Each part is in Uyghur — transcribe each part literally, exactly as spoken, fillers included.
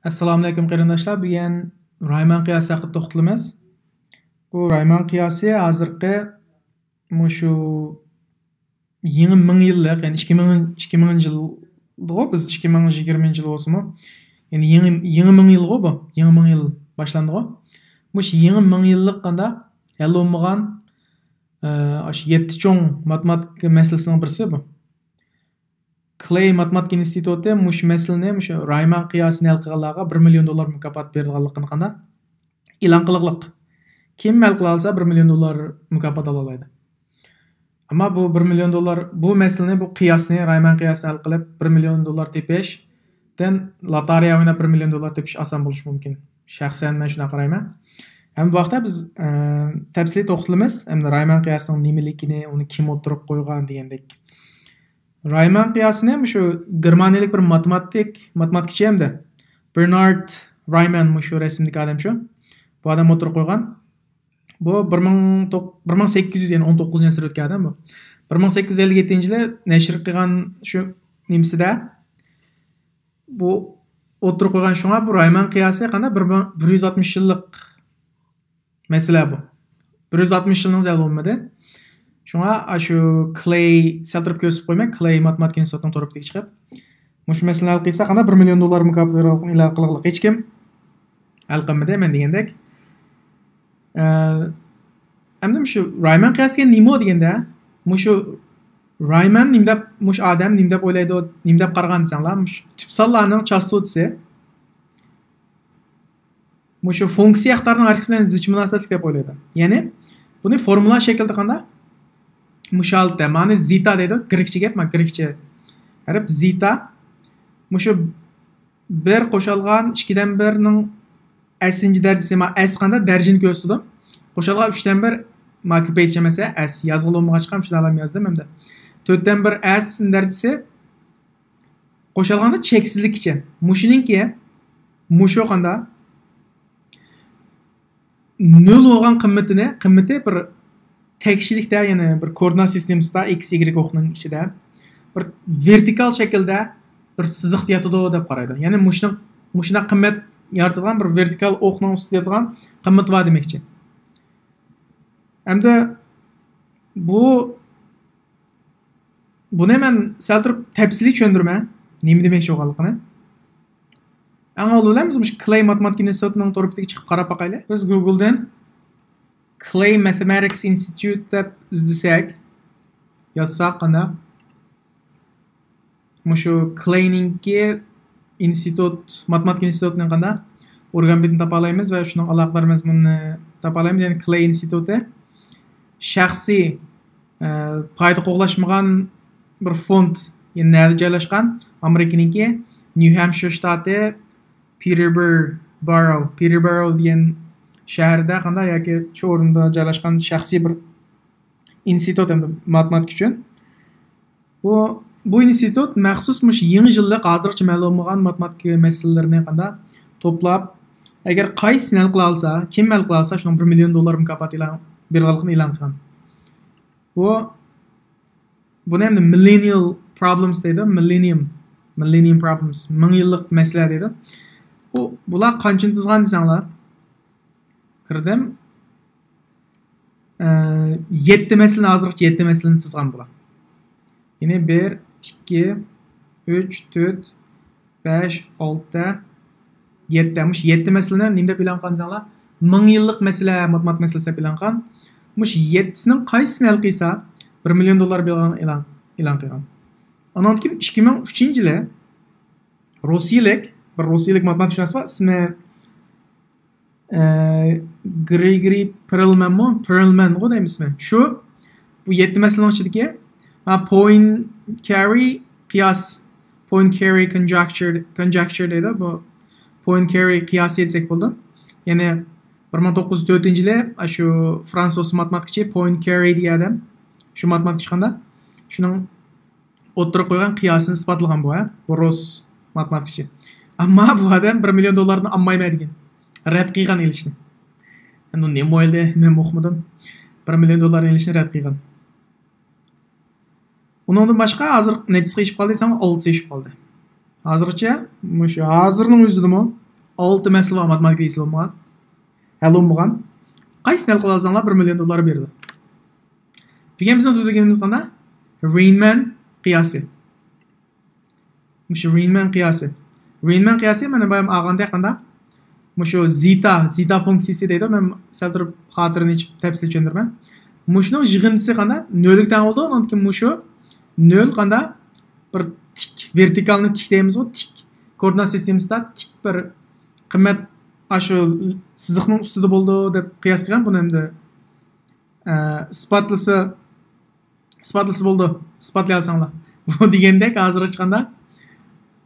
ئەسسالامۇئەلەيكۇم قېرىنداشلار، بۈگۈن رايمان قىياسى ھەققىدە توختىلىمىز. بۇ رايمان قىياسى ھازىرقى مۇشۇ يېڭى مىڭ يىللىق، يەنى ئىككى مىڭ، ئىككى مىڭىنچى يىلدىغۇ بىز، ئىككى مىڭ يىگىرمىنچى يىل بولسىمۇ، يەنى يېڭى، يېڭى مىڭ يىلغۇ بۇ، يېڭى مىڭ يىل باشلاندىغۇ. مۇشۇ يېڭى مىڭ يىللىق قانداق ھەل بولمىغان، ئاشۇ يەتتە چوڭ ماتېماتىكا مەسىلىسىنىڭ بىرسى بۇ. كلەي ماتېماتىكا ئىنستىتۇتى مۇشۇ مەسىلىنى، مۇشۇ رايمان قىياسىنى ھەل قىلغانلارغا بىر مىليون دوللار مۇكاپات بېرىدىغانلىقىنى قانداق ئېلان قىلغانلىق. كىم ھەل قىلالىسا، بىر مىليون دوللار مۇكاپات ئالالايدۇ. ئەمما بۇ بىر مىليون دوللار، بۇ مەسىلىنى، بۇ قىياسنى، رايمان قىياسىنى ھەل قىلىپ، بىر مىليون دوللار تېپىشتىن لاتارىيە ئويناپ بىر مىليون دوللار تېپىش ئاسان بولۇشى مۇمكىن. شەخسەن مەن شۇنداق قارايمەن. ئەمما بۇ ھەقتە بىز، ئە، تەپسىلىي توختىلىمىز. ئەمدى رايمان قىياسىنىڭ نېمىلىكىنى، ئۇنى كىم ئوتتۇرىغا قويغان دېگەندەك. رايمان قىياسىنى مۇشۇ گېرمانىيەلىك بىر ماتېماتىك، ماتېماتىكچى ئەمدى بېرنارد رايمان، مۇشۇ رەسىمدىكى ئادەم شۇ. بۇ ئادەم ئوتتۇرىغا قويغان. بۇ بىر مىڭ توق-، بىر مىڭ سەككىز يۈز، يەنى ئون توققۇزىنچى ئەسىر ئۆتكەن ئادەم بۇ. بىر مىڭ سەككىز يۈز ئەللىك يەتتىنچى يىلى نەشر قىلغان شۇ نېمىسىدە بۇ ئوتتۇرىغا قويغان. شۇڭا بۇ رايمان قىياسى قانداق بىر مىڭ، بىر يۈز ئاتمىش يىللىق مەسىلە بۇ. بىر يۈز ئاتمىش يىلنىڭ زىيادە بولمىدى. شۇڭا ئاشۇ كلەي، سەل تۇرۇپ كۆرسىتىپ قويىمەن، كلەي ماتېماتىكا ئىنستىتۇتىنىڭ تور بېتىگە چىقىپ، مۇشۇ مەسىلىنى ھەل قىلسا قانداق بىر مىليون دوللار مۇكاپات ئېلان قىلغانلىق. ھېچكىم ھەل قىلمىدى، مەن دېگەندەك. ئە، ئەمدى مۇشۇ رايمان قىياسى دېگەن نېمە دېگەندە، مۇشۇ رايمان نېمە دەپ، مۇشۇ ئادەم نېمە دەپ ئويلايدۇ، نېمە دەپ قارىغان دېسەڭلار، مۇشۇ تۈپ سانلارنىڭ چاستوتىسى مۇشۇ فۇنكسىيە ئىقتىدارىنىڭ ھەرىكىتى بىلەن زىچ مۇناسىۋەتلىك دەپ ئويلايدۇ. يەنى بۇنى فورمۇلا شەكلىدە قانداق؟ مۇشۇ ھالەتتە، مانا زېتا دەيدۇ، گرېكچە گەپ، مانا گرېكچە ھەرپ زېتا. مۇشۇ بىر قوشالغان ئىككىدىن بىرنىڭ ئەسىنچى دەرىجىسى، مانا ئەس قانداق دەرىجىنى كۆرسىتىدۇ. قوشالغان ئۈچتىن بىر، مانا كۆپەيتىش ئەمەس، ئەس يازغىلى بولمىغاچقا شۇنداقلام يازدىم ئەمدى. تۆتتىن بىر ئەس دەرىجىسى قوشالغاندا چەكسىزلىككىچە. مۇشۇنىڭكى، مۇشۇ قاندا نۆل بولغان قىممىتىنى، قىممىتى بىر تەكشىلىكتە، يەنى بىر كوئوردىنات سىستېمىسىدا ئىكس، ئىگرېك ئوقنىڭ ئىچىدە بىر ۋېرتىكال شەكىلدە بىر سىزىقتا ياتىدۇ دەپ قارايدۇ. يەنى مۇشۇنىڭ، مۇشۇنداق قىممەت يارىتىدىغان بىر ۋېرتىكال ئوقنىڭ ئۈستىدە ياتىدىغان قىممىتى بار دېمەكچى. ئەمدى بۇ بۇنى مەن سەل تۇرۇپ تەپسىلىي چۈشەندۈرىمەن، نېمە دېمەكچى بولغانلىقىنى. ئەڭ ئالدى بىلەن بىز مۇشۇ كلەي ماتېماتىكا ئىنستىتۇتىنىڭ تور بېتىگە چىقىپ قاراپ باقايلى. بىز گوگلدىن كلەي ماتېماتىكس ئىنستىتۇت دەپ ئىزدىسەك، يازساق قانداق؟ مۇشۇ كلەينىڭكى ئىنستىتۇت، ماتېماتىكا ئىنستىتۇتىنىڭ قانداق ئورگان بېتىنى تاپالايمىز ۋە شۇنىڭ ئالاقىدار مەزمۇننى تاپالايمىز. يەنى كلەي ئىنستىتۇتى شەخسىي، ئە، پايدا قوغلاشمىغان بىر فوند. يەنى نەدە جايلاشقان؟ ئامېرىكىنىڭكى نيۇ ھەمپشىر شتاتى، پېتېربورو، پېتېربورو دېگەن شەھەردە قانداق ياكى شۇ ئورۇندا جايلاشقان شەخسىي بىر ئىنستىتۇت ئەمدى ماتېماتىكا ئۈچۈن. بۇ، بۇ ئىنستىتۇت مەخسۇس مۇشۇ يېڭى يىللىق، ھازىرغىچە مەلۇم بولمىغان ماتېماتىكا مەسىلىلىرىنى قانداق توپلاپ، ئەگەر قايسىسىنى ھەل قىلالىسا، كىم ھەل قىلالىسا، شۇنىڭ بىر مىليون دوللار مۇكاپات ئېلان، بېرىدىغانلىقىنى ئېلان قىلغان. بۇ، بۇنى ئەمدى مىللېنىيال پروبلېمس دەيدۇ، مىللېنىيۇم، مىللېنىيۇم پروبلېمس، مىڭ يىللىق مەسىلە دەيدۇ. بۇ، بۇلار قانچىنى تىزغان دېسەڭلار، كىردىم. ئە، يەتتە مەسىلىنى، ھازىرغىچە يەتتە مەسىلىنى تىزغان بۇلار. يەنى بىر، ئىككى، ئۈچ، تۆت، بەش، ئالتە، يەتتە. مۇشۇ يەتتە مەسىلىنى نېمە دەپ ئېلان قىلغان دېسەڭلار؟ مىڭ يىللىق مەسىلە، ماتېماتىك مەسىلىسى دەپ ئېلان قىلغان. مۇشۇ يەتتىسىنىڭ قايسىسىنى ھەل قىلسا، بىر مىليون دوللار بېرىدىغان ئېلان، ئېلان قىلغان. ئانىڭدىن كېيىن ئىككى مىڭ ئۈچىنچى يىلى روسىيىلىك، بىر روسىيىلىك ماتېماتىكشۇناس بار، ئىسمى ئە، گرېگورىي پېرلمەنمۇ؟ پېرلمەنغۇ دەيمىز ئىسمى. شۇ، بۇ يەتتە مەسىلىنىڭ ئىچىدىكى، ھا، پوينكارى قىياس، پوينكارى كونجەكچۇر، كونجەكچۇر دەيدۇ. بۇ پوينكارى قىياسى دېسەك بولىدۇ. يەنى بىر مىڭ توققۇز يۈز تۆتىنچى يىلى، ئاشۇ فرانسۇز ماتېماتىكچى پوينكارى دېگەن ئادەم، شۇ ماتېماتىكچى قانداق؟ شۇنىڭ ئوتتۇرىغا قويغان قىياسىنى ئىسپاتلىغان بۇ، ھە؟ بۇ رۇس ماتېماتىكچى. ئەمما بۇ ئادەم بىر مىليون دوللارنى ئالمايمەن دېگەن. رەت قىلغان ئېلىشنى. ئەمدى نېمە ئويلىدى، مەن ئۇقمىدىم. بىر مىليون دوللارنى ئېلىشنى رەت قىلغان. ئۇنىڭدىن باشقا ھازىر نەچچىسى ئېشىپ قالدى دېسەڭ، ئالتىسى ئېشىپ قالدى. ھازىرغىچە، مۇشۇ ھازىرنىڭ ئۆزىدىمۇ ئالتە مەسىلە بار ماتېماتىكىدا ھېسابلانمىغان، ھەل بولمىغان. قايسىنى ھەل قىلالىساڭلار، بىر مىليون دوللار بېرىدۇ. بۈگۈن بىزنىڭ سۆزلىگىنىمىز قانداق؟ رېينمان قىياسى. مۇشۇ رېينمان قىياسى. رېينمان قىياسى مانا بايام ئالغاندەك قانداق؟ مۇشۇ زېتا، زېتا فۇنكسىيىسى دەيدۇ. مەن سەل تۇرۇپ خاتىرىنى ئېچىپ تەپسىلىي چۈشەندۈرىمەن. مۇشۇنىڭ يىغىندىسى قانداق؟ نۆلگە تەڭ بولىدۇ. ئۇنىڭدىن كېيىن مۇشۇ نۆل قانداق؟ بىر تىك، ۋېرتىكالنى تىك دەيمىزغۇ، تىك. كوئوردىنات سىستېمىسىدا تىك بىر قىممەت ئاشۇ سىزىقنىڭ ئۈستىدە بولىدۇ دەپ قىياس قىلغان. بۇنى ئەمدى، ئە، ئىسپاتلىسا، ئىسپاتلىسا بولىدۇ. ئىسپاتلىيالىساڭلار. بۇ دېگەندەك ھازىرغا چىققاندا،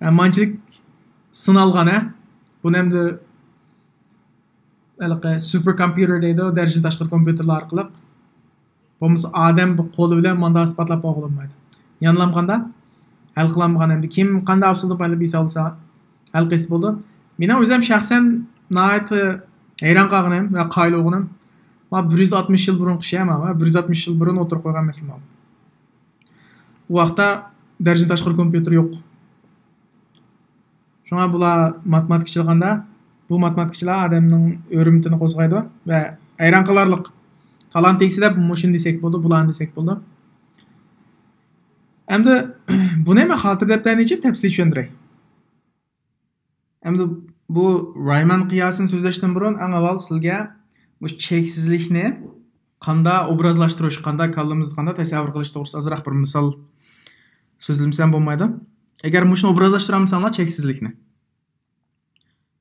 ئە، مانچىلىك سىنالغان، ھە. بۇنى ئەمدى ھېلىقى سۇپېر كومپيۇتېر دەيدۇ، دەرىجىدىن تاشقىرى كومپيۇتېرلار ئارقىلىق. بولمىسا ئادەم بۇ قولى بىلەن مانداق ئىسپاتلاپ بولغىلى بولمايدۇ. يەنىلا قانداق؟ ھەل قىلالمىغان ئەمدى. كىم قانداق ئۇسۇلدا پايدىلىنىپ ھېسابلىسا، ھەل قىلسا بولىدۇ. مېنىڭ ئۆزۈم شەخسەن ناھايىتى ھەيران قالغىنىم ۋە قايىل بولغىنىم، ما بىر يۈز ئاتمىش يىل بۇرۇنقى ئىش، ما بىر يۈز ئاتمىش يىل بۇرۇن ئوتتۇرىغا قويغان مەسىلە. ئۇ ۋاقىتتا دەرىجىدىن تاشقىرى كومپيۇتېر يوق. شۇڭا بۇلار ماتېماتىكا ئىشلىغاندا، بۇ ماتېماتىكىچىلار ئادەمنىڭ ھۆرمىتىنى قوزغايدۇ ۋە ھەيران قالارلىق، تالانت ئىگىسى دەپ مۇشۇنى دېسەك بولىدۇ، بۇلارنى دېسەك بولىدۇ. ئەمدى بۇنى مەن خاتىرە دەپتەرنى ئېچىپ تەپسىلىي چۈشەندۈرەي. ئەمدى بۇ رايمان قىياسىنى سۆزلەشتىن بۇرۇن، ئەڭ ئاۋۋال سىلەرگە بۇ چەكسىزلىكنى قانداق ئوبرازلاشتۇرۇش، قانداق كاللىمىزدا قانداق تەسەۋۋۇر قىلىش توغرىسىدا ئازراق بىر مىسال سۆزلىمىسەم بولمايدۇ. ئەگەر مۇشۇنى ئوبرازلاشتۇرالمىساڭلار چەكسىزلىكنى،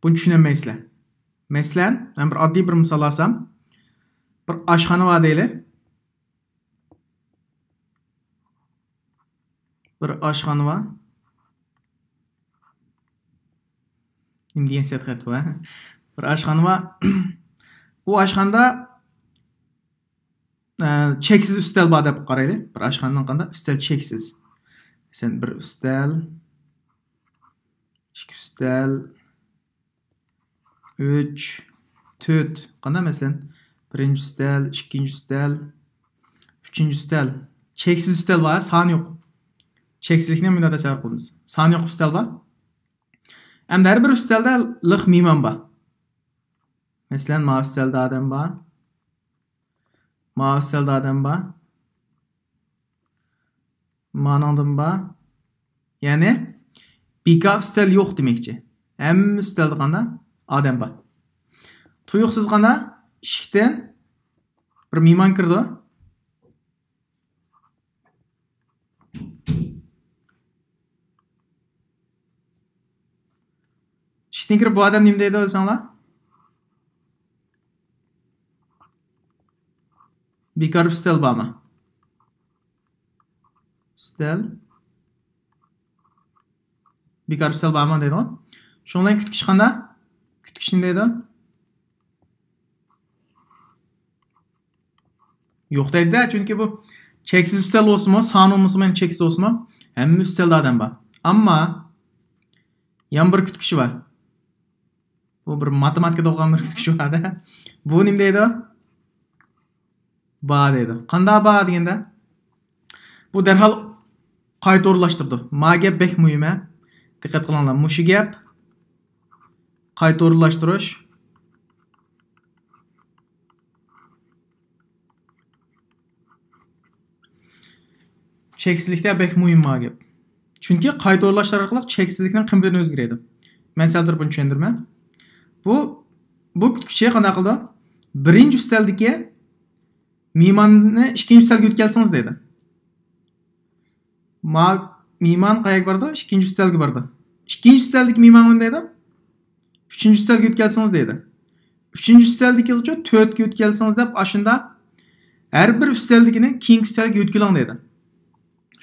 بۇنى چۈشىنەلمەيسىلەر. مەسىلەن، مەن بىر ئاددىي بىر مىسال ئالسام، بىر ئاشخانا بار دەيلى. بىر ئاشخانا بار. نېمە دېگەن سەت خەت بۇ، ھە؟ بىر ئاشخانا بار. ئۇ ئاشخانىدا، ئە، چەكسىز ئۈستەل بار دەپ قارايلى. بىر ئاشخانىنىڭ قانداق؟ ئۈستەل چەكسىز. مەسىلەن، بىر ئۈستەل، ئىككى ئۈستەل، ئۈچ، تۆت. قانداق مەسىلەن؟ بىرىنچى ئۈستەل، ئىككىنچى ئۈستەل، ئۈچىنچى ئۈستەل. چەكسىز ئۈستەل بار، سانى يوق. چەكسىزلىكنى مۇنداق تەسەۋۋۇر قىلىمىز. سانى يوق ئۈستەل بار. ئەمدى ھەر بىر ئۈستەلدە لىق مېھمان بار. مەسىلەن، ماۋۇ ئۈستەلدە ئادەم بار. ماۋۇ ئۈستەلدە ئادەم بار. مانىڭدىن بار. يەنى بىكار ئۈستەل يوق دېمەكچى. ھەممە ئۈستەلدە قانداق؟ ئادەم بار. تۇيۇقسىز قانداق؟ ئىشىكتىن بىر مېھمان كىرىدۇ. ئىشىكتىن كىرىپ بۇ ئادەم نېمە دەيدۇ دېسەڭلار؟ بىكار ئۈستەل بارمۇ؟ ئۈستەل. بىكار ئۈستەل بارمۇ دەيدىغۇ. شۇنىڭ بىلەن كۈتكۈچى قانداق؟ كۈتكۈچى نېمە دەيدۇ؟ يوق دەيدۇ-دە، چۈنكى بۇ چەكسىز ئۈستەل بولسىمۇ، سانى بولمىسىمۇ، يەنى چەكسىز بولسىمۇ، ھەممە ئۈستەلدە ئادەم بار. ئەمما يەنە بىر كۈتكۈچى بار. بۇ بىر ماتېماتىكىدا ئوقۇغان بىر كۈتكۈچى بار-دە. بۇ نېمە دەيدۇ؟ بار دەيدۇ. قانداق بار دېگەندە، بۇ دەرھال قايتا ئورۇنلاشتۇرىدۇ. ما گەپ بەك مۇھىم، ھە. دىققەت قىلىڭلار. مۇشۇ گەپ قايتا ئورۇنلاشتۇرۇش. چەكسىزلىكتە بەك مۇھىم ما گەپ. چۈنكى قايتا ئورۇنلاشتۇرۇش ئارقىلىق چەكسىزلىكنىڭ قىممىتىنى ئۆزگىرىدۇ. مەن سەل تۇرۇپ بۇنى چۈشەندۈرىمەن. بۇ، بۇ كۈتكۈچى قانداق قىلىدۇ؟ بىرىنچى ئۈستەلدىكى مېھماننى ئىككىنچى ئۈستەلگە يۆتكەلسىڭىز دەيدۇ. ما، مېھمان قەيەرگە بارىدۇ؟ ئىككىنچى ئۈستەلگە بارىدۇ. ئىككىنچى ئۈستەلدىكى مېھمان نېمە دەيدۇ؟ ئۈچىنچى ئۈستەلگە يۆتكەلسىڭىز دەيدۇ. ئۈچىنچى ئۈستەلدىكىلەرچۇ تۆتكە يۆتكەلسىڭىز دەپ ئاشۇنداق ھەر بىر ئۈستەلدىكىنى كېيىنكى ئۈستەلگە يۆتكىلىڭ دەيدۇ.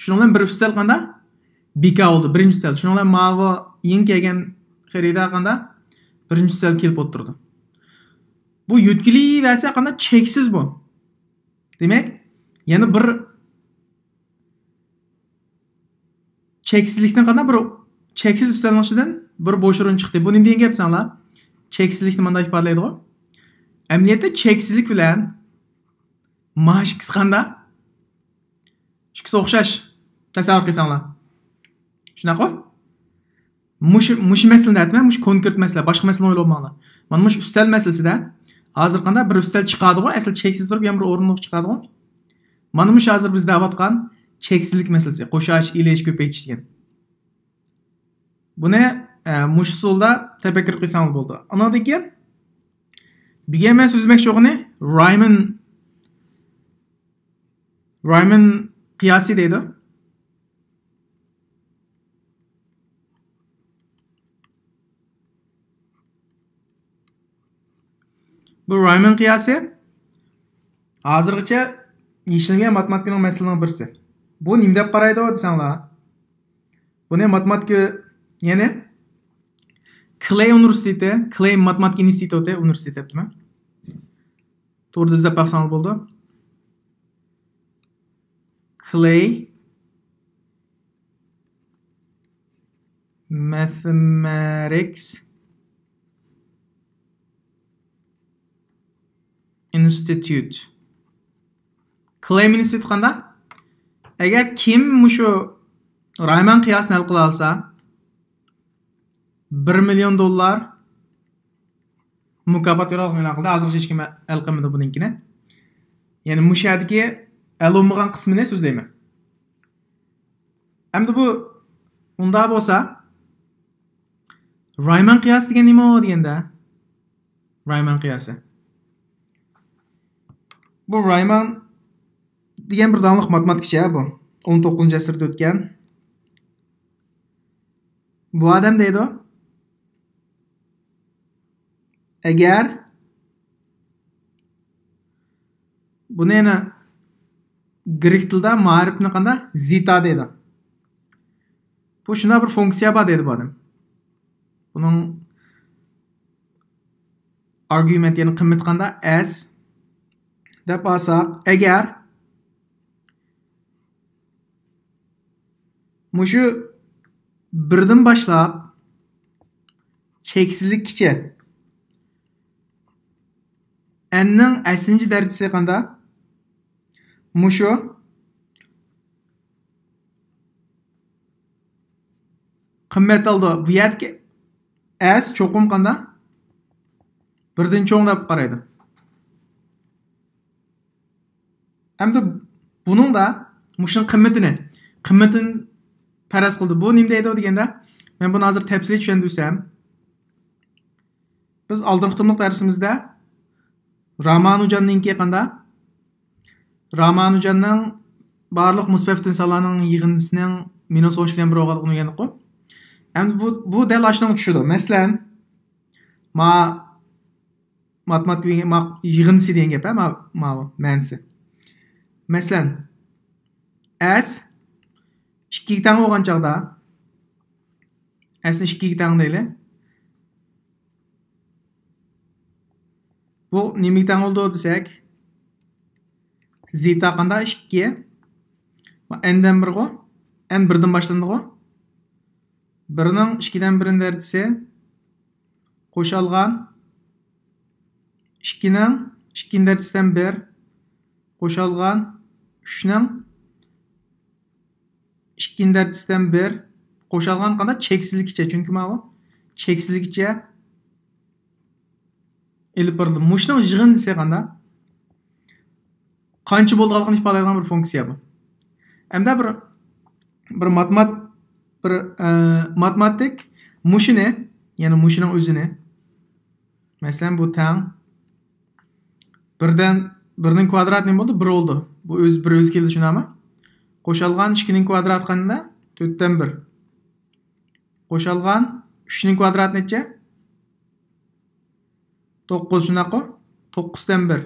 شۇنىڭ بىلەن بىر ئۈستەل قانداق؟ بىكار بولدى، بىرىنچى ئۈستەل. شۇنىڭ بىلەن ماۋۇ يېڭى كەلگەن خېرىدار قانداق؟ بىرىنچى ئۈستەلگە كېلىپ ئولتۇرىدۇ. بۇ يۆتكىلىۋەرسە قانداق؟ چەكسىز بۇ. دېمەك، يەنە بىر چەكسىزلىكتىن قانداق بىر چەكسىز ئۈستەلنىڭ ئىچىدىن بىر بوش ئورۇن چىقتى. بۇ نېمە دېگەن گەپ دەڭلار؟ چەكسىزلىكنى مانداق ئىپادىلەيدىغۇ. ئەمەلىيەتتە چەكسىزلىك بىلەن مانا ئىككىسى قانداق؟ ئىككىسى ئوخشاش. تەسەۋۋۇر قىلساڭلار. شۇنداققۇ؟ مۇشۇ مۇشۇ مەسىلىنى ئېيتىمەن، مۇشۇ كونكرېت مەسىلە، باشقا مەسىلىنى ئويلاپ باقماڭلار. مانا مۇشۇ ئۈستەل مەسىلىسىدە ھازىر قانداق بىر ئۈستەل چىقادىغۇ، ئەسلى چەكسىز تۇرۇپ يەنە بىر ئورۇندۇق چىقادىغۇ. مانا مۇشۇ ھازىر بىز دەۋاتقان چەكسىزلىك مەسىلىسى، قوشۇش، ئېلىش، كۆپەيتىش دېگەن. بۇنى ئە، مۇشۇ ئۇسۇلدا تەپەككۇر قىلساڭلار بولىدۇ. ئانىڭدىن كېيىن بۈگۈن مەن سۆزلىمەكچى بولغىنى رايمەن، رايمەن قىياسى دەيدۇ. بۇ رايمەن قىياسى ھازىرغىچە يېشىلگەن ماتېماتىكىنىڭ مەسىلىنىڭ بىرسى. بۇ نېمە دەپ قارايدۇ دېسەڭلار، بۇنى ماتېماتىكا، يەنى كلەي ئۇنىۋېرسىتېتى، كلەي ماتېماتىكا ئىنستىتۇتى، ئۇنىۋېرسىتېت دەپتىمەن. توردا ئىزدەپ باقساڭلار بولىدۇ. كلەي ماتېماتىكس ئىنستىتۇت. كلەي ئىنستىتۇت قانداق؟ ئەگەر كىم مۇشۇ رايمەن قىياسىنى ھەل قىلالىسا، بىر مىليون دوللار مۇكاپات بېرىدىغان ئېلان قىلدى. ھازىرغىچە ھېچكىم ئەل قىلمىدى بۇنىڭكىنى. يەنى مۇشۇ يەردىكى ئەل بولمىغان قىسمىنى سۆزلەيمەن. ئەمدى بۇ ئۇنداق بولسا، رايمەن قىياسى دېگەن نېمە دېگەندە؟ رايمەن قىياسى. بۇ رايمەن دېگەن بىر داڭلىق ماتېماتىكچى بۇ. ئون توققۇزىنچى ئەسىردە ئۆتكەن. بۇ ئادەم دەيدۇ، ئەگەر بۇنى يەنە گرېك تىلىدا مائارىپنى قانداق؟ زېتا دەيدۇ. بۇ شۇنداق بىر فۇنكسىيە بار دەيدۇ بۇ ئادەم. بۇنىڭ ئارگۇمېنت، يەنى قىممىتى قانداق؟ ئەس دەپ ئالساق، ئەگەر مۇشۇ بىردىن باشلاپ چەكسىزلىككىچە ئەننىڭ ئەسلىنچى دەرىجىسى قانداق؟ مۇشۇ قىممەت ئالدى. بۇ يەردىكى ئەس چوقۇم قانداق؟ بىردىن چوڭ دەپ قارايدۇ. ئەمدى بۇنىڭدا مۇشۇنىڭ قىممىتىنى، قىممىتىنى پەرەز قىلدى. بۇ نېمە دەيدۇ دېگەندە، مەن بۇنى ھازىر تەپسىلىي چۈشەندۈرسەم، بىز ئالدىنقى قېتىملىق دەرسىمىزدە رامانۇجاننىڭكى قانداق؟ رامانۇجاننىڭ بارلىق مۇسبەت پۈتۈن سانلارنىڭ يىغىندىسىنىڭ مىنۇس ئون ئىككىدىن بىر بولغانلىقىنى ئۆگەندۇققۇ. ئەمدى بۇ، بۇ دەل ئاشۇنىڭغا چۈشىدۇ. مەسىلەن، ما ماتېماتىكا ما يىغىندىسى دېگەن گەپ، ھە، ما-، ماۋۇ مەنىسى. مەسىلەن، ئەس ئىككىگە تەڭ بولغان چاغدا، ئەسنى ئىككىگە تەڭ دەيلى. بۇ نېمىگە تەڭ بولىدۇ دېسەك، زېتا قانداق؟ ئىككى. ئەندىن بىرغۇ؟ ئەن بىردىن باشلىنىدىغۇ؟ بىرنىڭ ئىككىدىن بىرىنىڭ دەرىجىسى قوشالغان ئىككىنىڭ ئىككىنىڭ دەرىجىسىدىن بىر قوشالغان ئۈچنىڭ ئىككىنىڭ دەرىجىسىدىن بىر قوشالغان قانداق؟ چەكسىزلىككىچە، چۈنكى ماۋۇ چەكسىزلىككىچە ئېلىپ بارىدۇ. مۇشۇنىڭ يىغىندىسى قانداق؟ قانچە بولىدىغانلىقىنى ئىپادىلەيدىغان بىر فۇنكسىيە بۇ. ئەمدى بىر، بىر ماتېمات-، بىر، ئە، ماتېماتىك مۇشۇنى، يەنى مۇشۇنىڭ ئۆزىنى، مەسىلەن، بۇ تەڭ بىردىن، بىرنىڭ كۋادراتى نېمە بولدى؟ بىر بولدى. بۇ ئۆز، بىر ئۆزى كېلىدۇ، شۇنداقمۇ؟ قوشالغان ئىككىنىڭ كۋادراتى قانچە؟ تۆتتىن بىر. قوشالغان ئۈچنىڭ كۋادراتى نەچچە؟ توققۇز، شۇنداققۇ؟ توققۇزدىن بىر.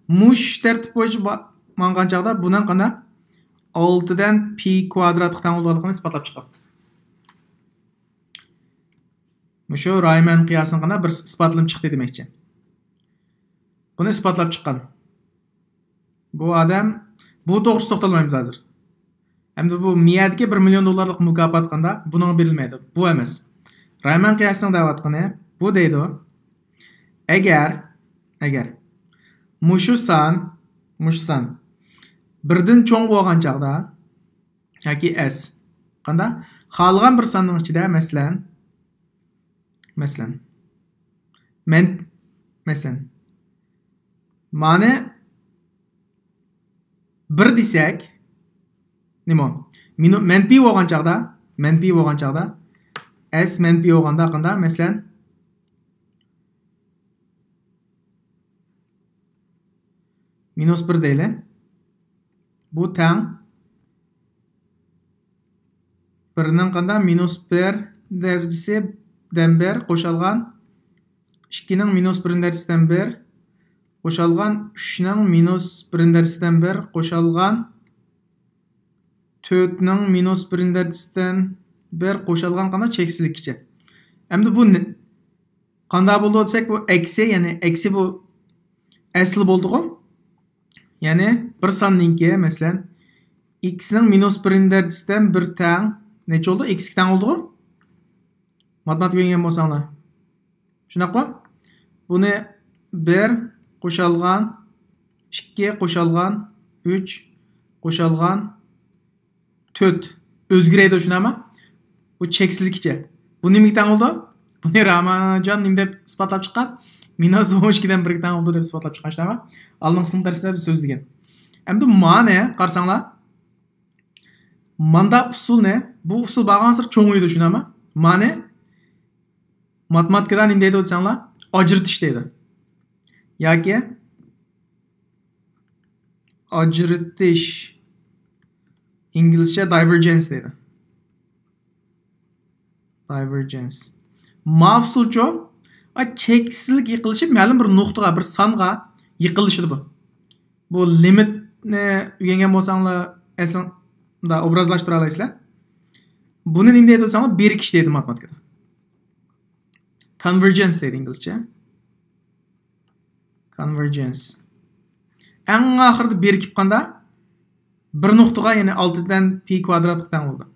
مۇشۇ تەرتىپ بويىچە با-، ماڭغان چاغدا بۇنىڭ قانداق؟ ئالتىدىن پى كۋادراتقا تەڭ بولىدىغانلىقىنى ئىسپاتلاپ چىققان. مۇشۇ رايمەن قىياسىنىڭ قانداق بىر ئىسپاتلىنىپ چىقتى دېمەكچى. بۇنى ئىسپاتلاپ چىققان. بۇ ئادەم، بۇ توغرىسىدا توختالمايمىز ھازىر. ئەمدى بۇ مىيەدىكى بىر مىليون دوللارلىق مۇكاپات قانداق؟ بۇنىڭغا بېرىلمەيدۇ. بۇ ئەمەس. رايمەن قىياسىنىڭ دەۋاتقىنى، بۇ دەيدۇ. ئەگەر، ئەگەر مۇشۇ سان، مۇشۇ سان بىردىن چوڭ بولغان چاغدا، ياكى ئەس. قانداق؟ خالىغان بىر ساننىڭ ئىچىدە، مەسىلەن، مەسىلەن، مەن، مەسىلەن، مانى بىر دېسەك، نېمە؟ مىنۇ-، مەنپىي بولغان چاغدا، مەنپىي بولغان چاغدا، ئەس مەنپىي بولغاندا قانداق؟ مەسىلەن، مىنۇس بىر دەيلى. بۇ تەڭ بىرنىڭ قانداق؟ مىنۇس بىر دەرىجىسى دەم بىر قوشالغان ئىككىنىڭ مىنۇس بىر دەرىجىسىدىن بىر قوشالغان ئۈچنىڭ مىنۇس بىر دەرىجىسىدىن بىر قوشالغان تۆتنىڭ مىنۇس بىر دەرىجىسىدىن بىر قوشالغان قانداق؟ چەكسىزلىككىچە. ئەمدى بۇ نە-، قانداق بولىدۇ دېسەك، بۇ ئەكسى، يەنى ئەكسى بۇ ئەسلى بولدىغۇ. يەنى بىر ساننىڭكى، مەسىلەن، ئىكسنىڭ مىنۇس بىر دەرىجىسىدىن بىر تەڭ نەچچە بولدى؟ ئىكسكە تەڭ بولدىغۇ. ماتېماتىكا ئۆگەنگەن بولساڭلار. شۇنداققۇ؟ بۇنى بىر قوشالغان ئىككى قوشالغان ئۈچ قوشالغان تۆت ئۆزگىرەيدۇ، شۇنداقمۇ؟ بۇ چەكسىزلىككىچە. بۇ نېمىگە تەڭ بولىدۇ؟ بۇنى رامانۇجان نېمە دەپ ئىسپاتلاپ چىققان؟ مىنۇس ئون ئىككىدىن بىرگە تەڭ بولىدۇ دەپ ئىسپاتلاپ چىققان، شۇنداقمۇ؟ ئالدىنقى سىنىپ دەرسلەردە بىز سۆزلىگەن. ئەمدى مانى قارىساڭلار، ماندا ئۇسۇلنى، بۇ ئۇسۇل بارغانسېرى چوڭىيىدۇ، شۇنداقمۇ؟ مانى ماتېماتىكىدا نېمە دەيدۇ دېسەڭلار، ئاجرىتىش دەيدۇ. ياكى ئاجرىتىش، ئىنگلىزچە دايۋېرجېنس دەيدۇ. دايۋېرجېنس. ما ئۇسۇلچۇ؟ ئا، چەكسىزلىك يېقىنلىشىپ، مەلۇم بىر نۇقتىغا، بىر سانغا يېقىنلىشىدۇ بۇ. بۇ لىمىتنى ئۆگەنگەن بولساڭلار، ئەسلىدە ئوبرازلاشتۇرالايسىلەر. بۇنى نېمە دەيدۇ دېسەڭلار، بىرىكىش دەيدۇ ماتېماتىكىدا. كونۋېرجېنس دەيدۇ ئىنگلىزچە. كونۋېرجېنس. ئەڭ ئاخىرىدا بىرىكىپ قاندا بىر نۇقتىغا، يەنى ئالتىدىن پى كۋادراتقا تەڭ بولىدۇ.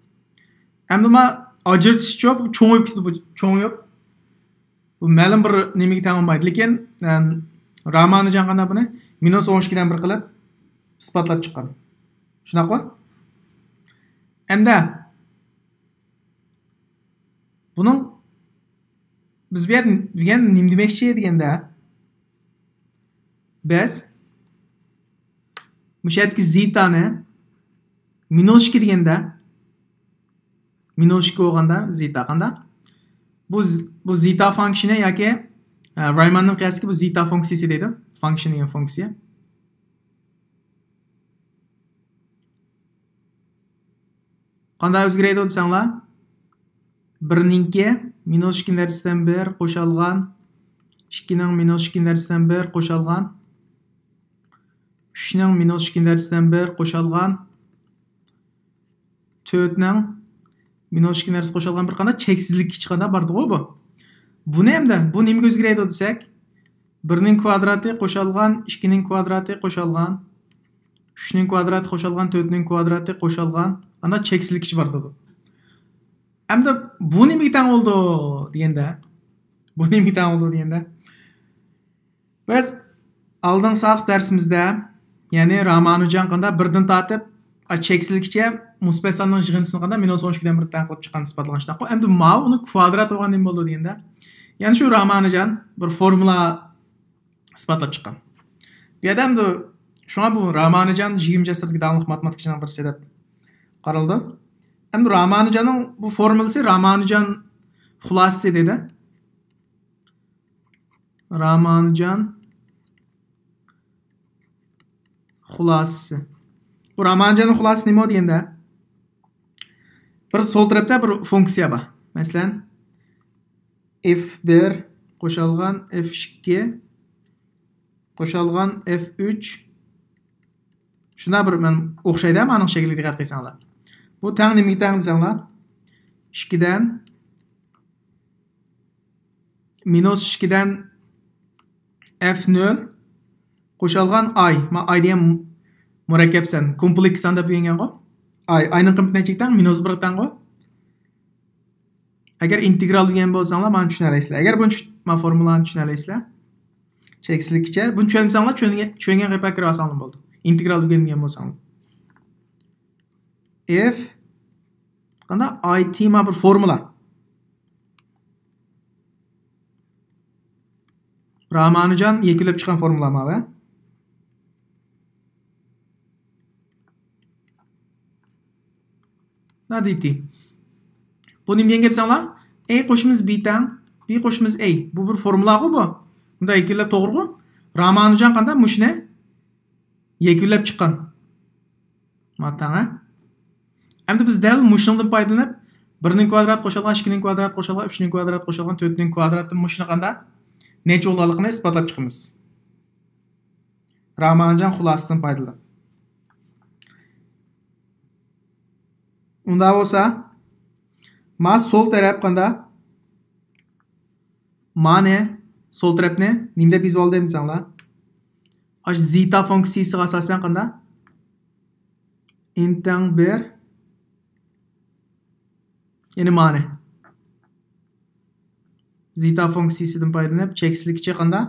ئەمدى ما ئاجرىتىشچۇ، بۇ چوڭىيىپ كېتىدۇ، بۇ چوڭىيىپ. بۇ مەلۇم بىر نېمىگە تەڭ بولمايدۇ. لېكىن، ئەم، رامانۇجان قانداق بۇنى؟ مىنۇس ئون ئىككىدىن بىر قىلىپ ئىسپاتلاپ چىققان. شۇنداققۇ؟ ئەمدى بۇنىڭ، بىز بۇ يەردە دېگەن نېمە دېمەكچى دېگەندە، بىز مۇشۇ يەردىكى زېتانى مىنۇس ئىككى دېگەندە، مىنۇس ئىككى بولغاندا زېتا قاندا؟ بۇ ز-، بۇ زېتا فانكشىنى ياكى، ئە، رايماننىڭ قىياسىدىكى بۇ زېتا فۇنكسىيىسى دەيدۇ. فانكشىن دېگەن فۇنكسىيە. قانداق ئۆزگىرەيدۇ دېسەڭلار، بىرنىڭكى مىنۇس ئىككى دەرىجىسىدىن بىر قوشالغان، ئىككىنىڭ مىنۇس ئىككى دەرىجىسىدىن بىر قوشالغان، ئۈچنىڭ مىنۇس ئىككى دەرىجىسىدىن بىر قوشالغان، تۆتنىڭ مىنۇس ئىككى دەرىجىسى قوشالغان بىر قانداق چەكسىزلىككە چىققاندا باردىغۇ بۇ. بۇنى ئەمدى، بۇ نېمىگە ئۆزگىرەيدۇ دېسەك، بىرنىڭ كۋادراتى قوشالغان ئىككىنىڭ كۋادراتى قوشالغان ئۈچنىڭ كۋادراتى قوشالغان تۆتنىڭ كۋادراتى قوشالغان، ئانداق چەكسىزلىككىچە بارىدۇ بۇ. ئەمدى بۇ نېمىگە تەڭ بولىدۇ دېگەندە، بۇ نېمىگە تەڭ بولىدۇ دېگەندە، بىز ئالدىنقى سانلىق دەرسىمىزدە، يەنى رامانۇجان قانداق بىردىن تارتىپ، ئا، چەكسىزلىككىچە مۇسبەت ساننىڭ يىغىندىسىنى قانداق مىنۇس ئون ئىككىدىن بىر تەڭ قىلىپ چىققان ئىسپاتلىغان شۇنداققۇ. ئەمدى ماۋۇ ئۇنىڭ كۋادرات بولغان نېمە بولىدۇ دېگەندە، يەنى شۇ رامانۇجان بىر فورمۇلا ئىسپاتلاپ چىققان. بۇ يەردە ئەمدى شۇڭا بۇ رامانۇجان يىگىرمىنچى ئەسىردىكى داڭلىق ماتېماتىكىچىنىڭ بىرسى دەپ قارىلىدۇ. ئەمدى رامانۇجاننىڭ بۇ فورمۇلىسى رامانۇجان خۇلاسىسى دەيدۇ. رامانۇجان خۇلاسىسى. بۇ رامانۇجاننىڭ خۇلاسىسى نېمە دېگەندە؟ بىر سول تەرەپتە بىر فۇنكسىيە بار. مەسىلەن، ئېف بىر قوشالغان ئېف ئىككى قوشالغان ئېف ئۈچ. شۇنداق بىر مەن ئوخشايدۇ مانىڭ شەكلىگە دىققەت قىلساڭلار. بۇ تەڭ نېمىگە تەڭ دېسەڭلار؟ ئىككىدىن مىنۇس ئىككىدىن ئېف نۆل قوشالغان ئاي. ما ئاي دېگەن مۇرەككەپ سان، كومپلېكس سان دەپ ئۆگەنگەنغۇ. ئاي، ئاينىڭ قىممىتى نەچچىگە تەڭ؟ مىنۇس بىرگە تەڭغۇ. ئەگەر ئىنتېگرال ئۆگەنگەن بولساڭلار، مانا چۈشىنەلەيسىلەر. ئەگەر بۇنى چۈش-، ما فورمۇلانى چۈشىنەلەيسىلەر. چەكسىزلىككىچە. بۇنى چۈشەنمىسەڭلار، چۈشەنگەن، چۈشەنگەن قېپىغا كىرىۋالساڭلار بولدى. ئىنتېگرال ئۆگەنمىگەن بولساڭلار. ئېف قانداق؟ ئاي تى ما بىر فورمۇلا. رامانۇجان يەكۈنلەپ چىققان فورمۇلا ماۋۇ. نا دىتى. بۇ نېمە دېگەن گەپ دېسەڭلار؟ ئەي قوشىمىز بى تەڭ، بى قوشىمىز ئەي. بۇ بىر فورمۇلىغۇ بۇ. بۇنداق يەكۈنلەپ توغرىغۇ. رامانۇجان قانداق مۇشۇنى يەكۈنلەپ چىققان. مانا تەڭ، ھە؟ ئەمدى بىز دەل مۇشۇنىڭدىن پايدىلىنىپ، بىرنىڭ كۋادراتى قوشۇلغان ئىككىنىڭ كۋادراتى قوشۇلغان ئۈچنىڭ كۋادراتى قوشۇلغان تۆتنىڭ كۋادراتىدىن مۇشۇنى قانداق نەچچە بولغانلىقىنى ئىسپاتلاپ چىقىمىز. رامانۇجان خۇلاسىدىن پايدىلىنىپ. ئۇنداق بولسا، ما سول تەرەپ قانداق؟ مانى، سول تەرەپنى نېمە دەپ يېزىۋالدىم دېسەڭلار؟ ئاشۇ زېتا فۇنكسىيىسىغا ئاساسەن قانداق؟ ئېن تەڭ بىر، يەنى مانى. زېتا فۇنكسىيىسىدىن پايدىلىنىپ، چەكسىزلىككىچە قانداق؟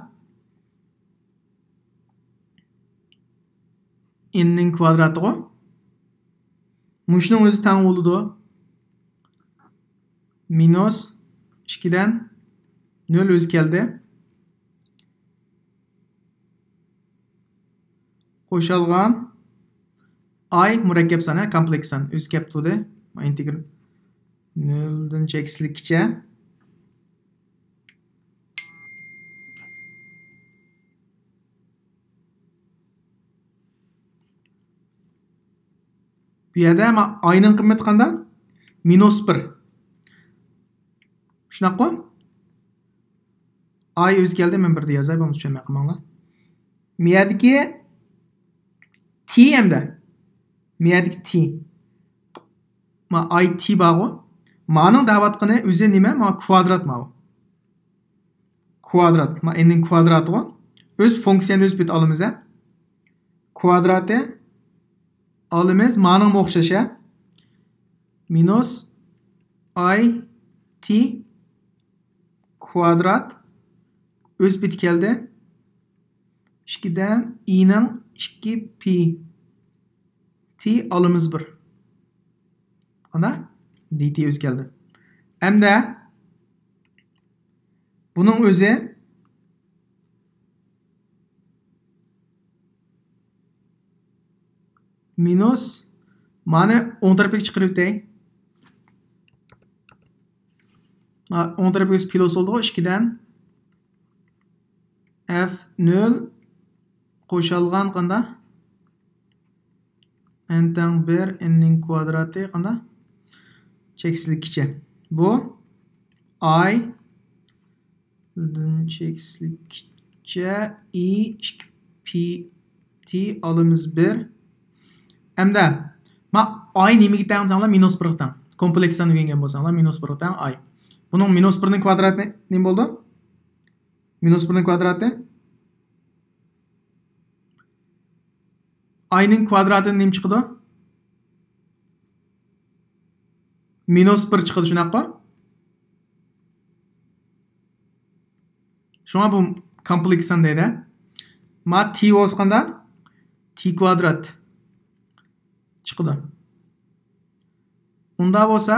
ئېننىڭ كۋادراتىغۇ. مۇشۇنىڭ ئۆزى تەڭ بولىدۇ. مىنۇس ئىككىدىن نۆل ئۆزى كەلدى. قوشالغان ئاي مۇرەككەپ سان، ھە، كومپلېكس سان. ئۆزى كەپ تۇردى. ئىنتېگرال نۆلدىن چەكسىزلىككىچە. بۇ يەردە ما-، ئاينىڭ قىممىتى قانداق؟ مىنۇس بىر. شۇنداققۇ؟ ئاي ئۆزى كەلدى، مەن بىردە يازاي، بولمىسا چۈشەنمەي قالماڭلار. مىيەدىكى تى ئەمدى. مىيەدىكى تى. ما ئاي تى بارغۇ. مانىڭ دەۋاتقىنى ئۆزى نېمە؟ ما كۋادرات ماۋۇ. كۋادرات. ما ئېننىڭ كۋادراتىغۇ. ئۆز فۇنكسىيەنى ئۆز پېتى ئالىمىز، ھە. كۋادراتى ئالىمىز. مانىڭمۇ ئوخشاش، ھە. مىنۇس ئاي تى كۋادرات ئۆز پېتى كەلدى. ئىككىدىن ئىنىڭ ئىككى پى تى ئالىمىز بىر. قانداق؟ دى تى ئۆزى كەلدى. ئەمدى بۇنىڭ ئۆزى مىنۇس، مانى ئوڭ تەرەپكە چىقىرىۋېتەي. ھە، ئوڭ تەرەپكە ئۆزى پلۇس بولدىغۇ، ئىككىدىن ئەف نۆل قوشالغان قانداق؟ ئېن تەڭ بىر، ئېننىڭ كۋادراتى قانداق؟ چەكسىزلىككىچە. بۇ ئاي دىن چەكسىزلىككىچە ئى ئىككى پى تى ئالىمىز بىر. ئەمدى، ما ئاي نېمىگە تەڭ دېسەڭلار، مىنۇس بىرغا تەڭ. كومپلېكس سان ئۆگەنگەن بولساڭلار، مىنۇس بىرغا تەڭ ئاي. بۇنىڭ مىنۇس بىرنىڭ كۋادراتى نېمە بولىدۇ؟ مىنۇس بىرنىڭ كۋادراتى. ئاينىڭ كۋادراتىدىن نېمە چىقىدۇ؟ مىنۇس بىر چىقىدۇ، شۇنداققۇ؟ شۇڭا بۇ كومپلېكس سان دەيدۇ. ما تى بولسا قانداق؟ تى كۋادرات چىقىدۇ. ئۇنداق بولسا،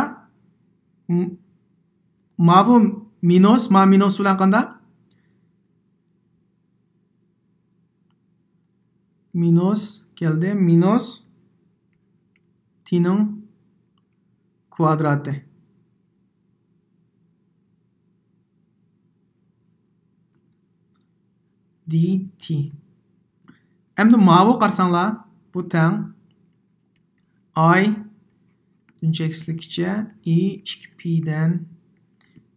م-، ماۋۇ مىنۇس، ما مىنۇس بىلەن قانداق؟ مىنۇس كەلدى، مىنۇس تىنىڭ كۋادراتى. دى تى. ئەمدى ماۋۇ قارىساڭلار، بۇ تەڭ ئاي چەكسىزلىكىچە ئى ئىككى پىدىن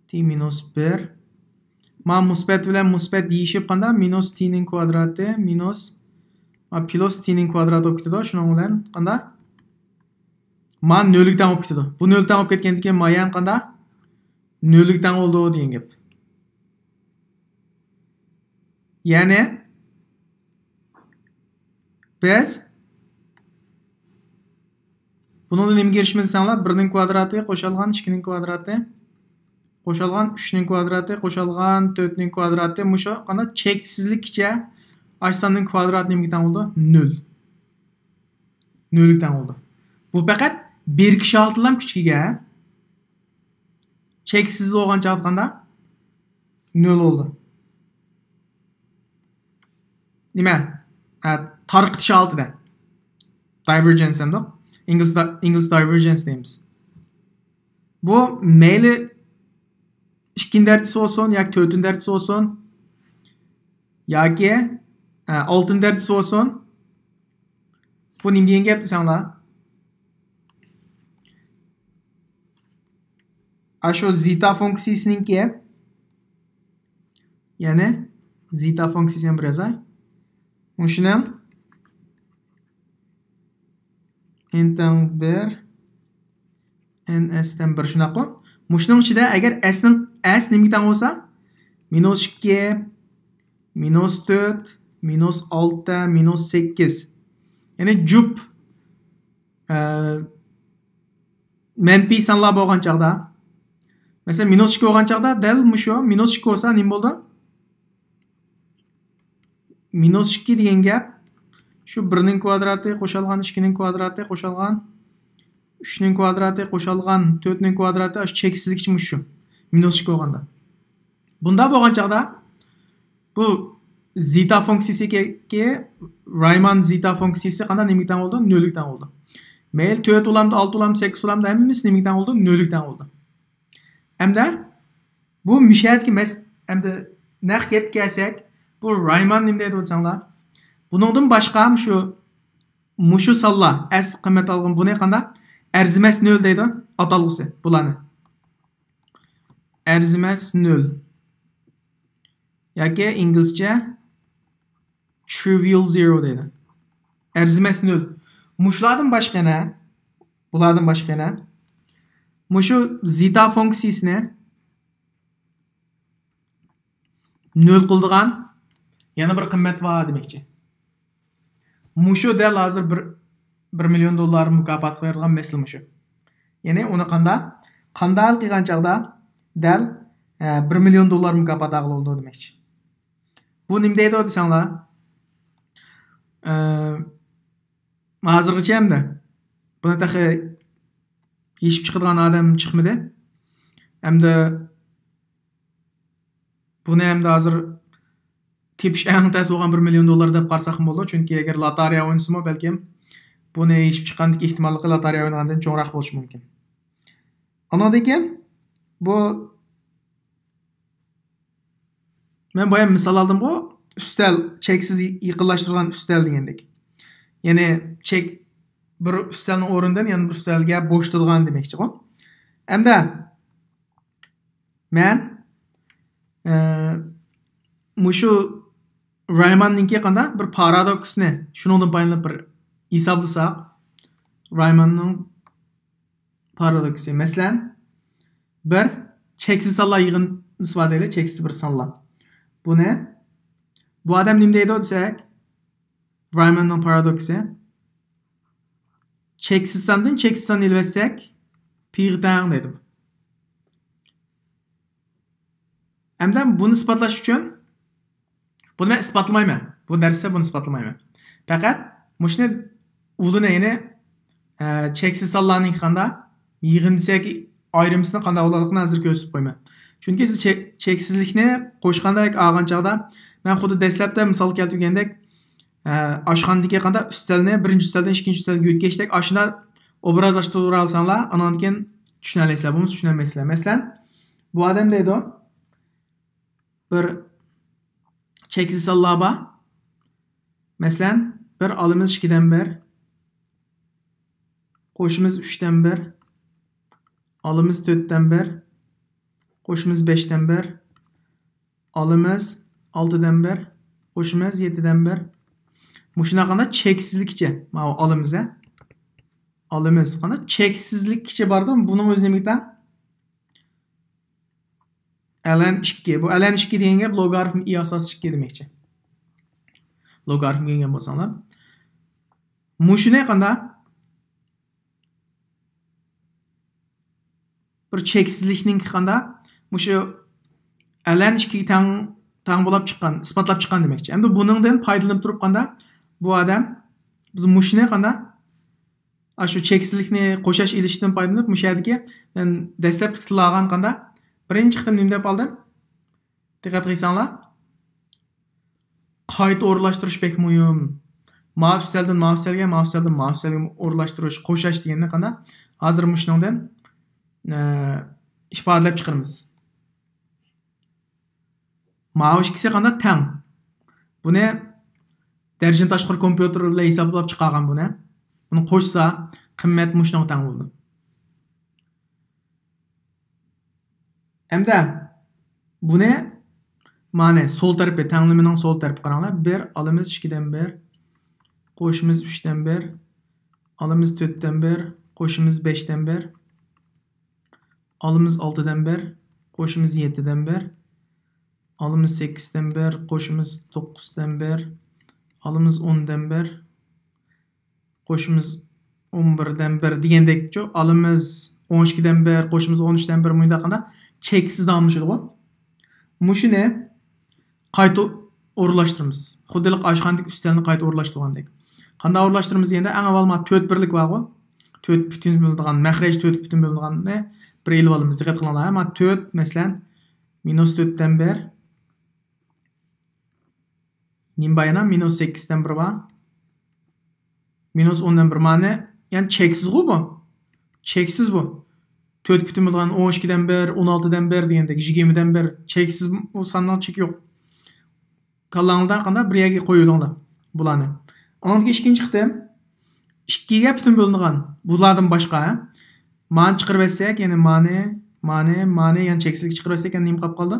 تى مىنۇس بىر. ما مۇسبەت بىلەن مۇسبەت يېيىشىپ قاندا؟ مىنۇس تىنىڭ كۋادراتى مىنۇس، ما، پلۇس تىنىڭ كۋادراتى بولۇپ كېتىدۇ. شۇنىڭ بىلەن قاندا؟ ما نۆلگە تەڭ بولۇپ كېتىدۇ. بۇ نۆلگە تەڭ بولۇپ كەتكەندىن كېيىن ما يەنە قاندا؟ نۆلگە تەڭ بولىدۇ دېگەن گەپ. يەنى بىز بۇنىڭدا نېمىگە ئېرىشىمىز دېسەڭلار، بىرنىڭ كۋادراتى قوشالغان ئىككىنىڭ كۋادراتى قوشالغان ئۈچنىڭ كۋادراتى قوشالغان تۆتنىڭ كۋادراتى، مۇشۇ قانداق چەكسىزلىككىچە ئاشۇ ساننىڭ كۋادراتى نېمىگە تەڭ بولىدۇ؟ نۆل. نۆلگە تەڭ بولىدۇ. بۇ پەقەت بىرىكىش ھالىتىدىلا كۈچكە ئىگە. چەكسىز بولغان چاغدا قانداق؟ نۆل بولىدۇ. نېمە، ئە، تارقىتىش ھالىتىدە. دايۋېرجېنس دەمدۇق. ئىنگلىز، ئىنگلىز دايۋېرجېنس دەيمىز. بۇ مەيلى ئىككىنچى دەرىجىسى بولسۇن ياكى تۆتىنچى دەرىجىسى بولسۇن ياكى، ئە، ئالتىنچى دەرىجىسى بولسۇن. بۇ نېمە دېگەن گەپ دېسەڭلار؟ ئاشۇ زېتا فۇنكسىيىسىنىڭكى، يەنى زېتا فۇنكسىيىسىنى بىر يازاي. مۇشۇنىڭ ئىنتىڭ بىر، ئېن ئېستىن بىر، شۇنداققۇ؟ مۇشۇنىڭ ئىچىدە ئەگەر ئېسنىڭ، ئېس نېمىگە تەڭ بولسا، مىنۇس ئىككى، مىنۇس تۆت، مىنۇس ئالتە، مىنۇس سەككىز. يەنى جۈپ، ئە، مەنپىي سانلار بولغان چاغدا، مەسىلەن، مىنۇس ئىككى بولغان چاغدا دەل مۇشۇ مىنۇس ئىككى بولسا نېمە بولىدۇ؟ مىنۇس ئىككى دېگەن گەپ شۇ بىرنىڭ كۋادراتى قوشالغان ئىككىنىڭ كۋادراتى قوشالغان ئۈچنىڭ كۋادراتى قوشالغان تۆتنىڭ كۋادراتى، ئاشۇ چەكسىزلىكچە مۇشۇ. مىنۇس ئىككى بولغاندا. بۇنداق بولغان چاغدا بۇ زېتا فۇنكسىيىسى، رايمان زېتا فۇنكسىيىسى قانداق، نېمىگە تەڭ بولىدۇ؟ نۆلگە تەڭ بولىدۇ. مەيلى تۆت بولامدۇ، ئالتە بولامدۇ، سەككىز بولامدۇ، ھەممىسى نېمىگە تەڭ بولىدۇ؟ نۆلگە تەڭ بولىدۇ. ئەمدى بۇ مۇشۇ يەردىكى مەس-، ئەمدى نەق گەپكە كەلسەك، بۇ رايمان نېمە دەيدۇ دېسەڭلار؟ بۇنىڭدىن باشقا مۇشۇ، مۇشۇ سانلار، ئەس قىممەت ئالغان بۇنى قانداق؟ ئەرزىمەس نۆل دەيدۇ ئاتالغۇسى بۇلارنى. ئەرزىمەس نۆل. ياكى ئىنگلىزچە trivial zero دەيدۇ. ئەرزىمەس نۆل. مۇشۇلاردىن باشقا يەنە، بۇلاردىن باشقا يەنە مۇشۇ زېتا فۇنكسىيىسىنى نۆل قىلىدىغان يەنە بىر قىممەت بار دېمەكچى. مۇشۇ دەل ھازىر بىر، بىر مىليون دوللار مۇكاپات بېرىدىغان مەسىلە مۇشۇ. يەنى ئۇنى قاندا-، قانداق ھەل قىلغان چاغدا دەل، ئە، بىر مىليون دوللار مۇكاپات ئالغىلى بولىدۇ دېمەكچى. بۇ نېمە دەيدۇ دېسەڭلار؟ ئە، ھازىرغىچە ئەمدى بۇنى تېخى يېشىپ چىقىدىغان ئادەم چىقمىدى. ئەمدى بۇنى ئەمدى ھازىر تېپىش ئەڭ تەس بولغان بىر مىليون دوللار دەپ قارىساقمۇ بولىدۇ. چۈنكى ئەگەر لاتارىيە ئوينىسىمۇ، بەلكىم بۇنى يېشىپ چىققاندىكى ئېھتىماللىقى لاتارىيە ئوينىغاندىن چوڭراق بولۇشى مۇمكىن. ئانىڭدىن كېيىن بۇ مەن بايا مىسال ئالدىمغۇ، ئۈستەل، چەكسىز يېقىنلاشتۇرغان ئۈستەل دېگەندەك. يەنى چەك، بىر ئۈستەلنىڭ ئورنىدىن يەنە بىر ئۈستەلگە بوشىتىدىغان دېمەكچىغۇ. ئەمدى مەن، ئە، مۇشۇ رايماننىڭكى قانداق بىر پارادوكسنى شۇنىڭدىن پايدىلىنىپ بىر ھېسابلىساق، رايماننىڭ پارادوكسى. مەسىلەن، بىر چەكسىز سانلار يىغىندىسى بار دەيلى، چەكسىز بىر سانلار. بۇنى، بۇ ئادەم نېمە دەيدۇ دېسەك، رايماننىڭ پارادوكسى. چەكسىز ساندىن چەكسىز سان ئېلىۋەتسەك، پىغا تەڭ دەيدۇ. ئەمدى بۇنى ئىسپاتلاش ئۈچۈن بۇنى مەن ئىسپاتلىمايمەن. بۇ دەرستە بۇنى ئىسپاتلىمايمەن. پەقەت مۇشۇنى ئۇلىنى، يەنى، ئە، چەكسىز سانلارنىڭ قانداق يىغىندىسى ياكى ئايرىمىسىنى قانداق بولىدىغانلىقىنى ھازىر كۆرسىتىپ قويىمەن. چۈنكى سىز چەك-، چەكسىزلىكنى قوشقاندا ياكى ئالغان چاغدا، مەن خۇددى دەسلەپتە مىسال كەلتۈرگەندەك، ئە، ئاشخانىدىكى قانداق ئۈستەلنى بىرىنچى ئۈستەلدىن ئىككىنچى ئۈستەلگە يۆتكەشتەك ئاشۇنداق ئوبرازلاشتۇرالىساڭلار، ئانان كېيىن چۈشىنەلەيسىلەر، بولمىسا چۈشىنەلمەيسىلەر. مەسىلەن، بۇ ئادەم دەيدۇ، بىر چەكسىز سانلار بار. مەسىلەن، بىر ئالىمىز ئىككىدىن بىر، قوشىمىز ئۈچتىن بىر، ئالىمىز تۆتتىن بىر، قوشىمىز بەشتىن بىر، ئالىمىز ئالتىدىن بىر، قوشىمىز يەتتىدىن بىر. مۇشۇنداق قانداق چەكسىزلىكچە، ماۋۇ ئالىمىز، ھە؟ ئالىمىز قانداق چەكسىزلىكچە باردۇ، بۇنىڭ ئۆزى نېمىگە تەڭ؟ ئەلەن ئىككى. بۇ ئەلەن ئىككى دېگەن گەپ لوگارىفم ئى ئاساس ئىككى دېمەكچى. لوگارىفم كۆرگەن بولساڭلار. مۇشۇنى قانداق؟ بىر چەكسىزلىكنىڭ قانداق؟ مۇشۇ ئەلەن ئىككىگە تەڭ، تەڭ بولاپ چىققان، ئىسپاتلاپ چىققان دېمەكچى. ئەمدى بۇنىڭدىن پايدىلىنىپ تۇرۇپ قانداق؟ بۇ ئادەم، بىز مۇشۇنى قانداق؟ ئاشۇ چەكسىزلىكنى قوشاش ئېلىشتىن پايدىلىنىپ، مۇشۇ يەردىكى مەن دەسلەپتە تىللىغان قانداق؟ بىرىنچى قېتىم نېمە دەپ ئالدىم؟ دىققەت قىلساڭلار. قايتا ئورۇنلاشتۇرۇش بەك مۇھىم. ماۋۇ ئۈستەلدىن ماۋۇ ئۈستەلگە، ماۋۇ ئۈستەلدىن ماۋۇ ئۈستەلگە ئورۇنلاشتۇرۇش، قوشاش دېگەننى قانداق؟ ھازىر مۇشۇنىڭدىن، ئە، ئىپادىلەپ چىقىرىمىز. ماۋۇ ئىككىسى قانداق؟ تەڭ. بۇنى دەرىجىدىن تاشقىرى كومپيۇتېر بىلەن ھېسابلاپ چىقارغان بۇنى. بۇنى قوشسا، قىممەت مۇشۇنىڭغا تەڭ بولىدۇ. ئەمدى بۇنى، مانى سول تەرىپى، تەڭلىمىنىڭ سول تەرىپى قاراڭلار. بىر ئالىمىز ئىككىدىن بىر، قوشىمىز ئۈچتىن بىر، ئالىمىز تۆتتىن بىر، قوشىمىز بەشتىن بىر، ئالىمىز ئالتىدىن بىر، قوشىمىز يەتتىدىن بىر، ئالىمىز سەككىزدىن بىر، قوشىمىز توققۇزدىن بىر، ئالىمىز ئوندىن بىر، قوشىمىز ئون بىردىن بىر دېگەندەكچۇ، ئالىمىز ئون ئىككىدىن بىر، قوشىمىز ئون ئۈچتىن بىر، مۇنداق قانداق چەكسىز داۋاملىشىدىغۇ. مۇشۇنى قايتا ئورۇنلاشتۇرىمىز. خۇددى ئاشخانىدىكى ئۈستەلنى قايتا ئورۇنلاشتۇرغاندەك. قانداق ئورۇنلاشتۇرىمىز دېگەندە، ئەڭ ئاۋۋال مانا تۆت بىرلىك بارغۇ. تۆت پۈتۈن بولىدىغان، مەخرەج تۆت پۈتۈن بولىدىغاننى بىر ئېلىپ ئالىمىز. دىققەت قىلىڭلار. مانا تۆت، مەسىلەن، مىنۇس تۆتتىن بىر. نېمە بار يەنە؟ مىنۇس سەككىزدىن بىر بار. مىنۇس ئوندىن بىر. مانى، يەنى چەكسىزغۇ بۇ. چەكسىز بۇ. تۆت پۈتۈن بولغان، ئون ئىككىدىن بىر، ئون ئالتىدىن بىر دېگەندەك، يىگىرمىدىن بىر. چەكسىز، ئۇ ساننىڭ چېكى يوق. كاللاڭلاردا قانداق بىر يەرگە قويۇۋېلىڭلار بۇلارنى. ئاندىن كېيىن ئىككىنچى قېتىم ئىككىگە پۈتۈن بولىدىغان بۇلاردىن باشقا مانى چىقىرىۋەتسەك، يەنى مانى، مانى، مانى، يەنى چەكسىزگە چىقىرىۋەتسەك، يەنە نېمە قاپ قالدى؟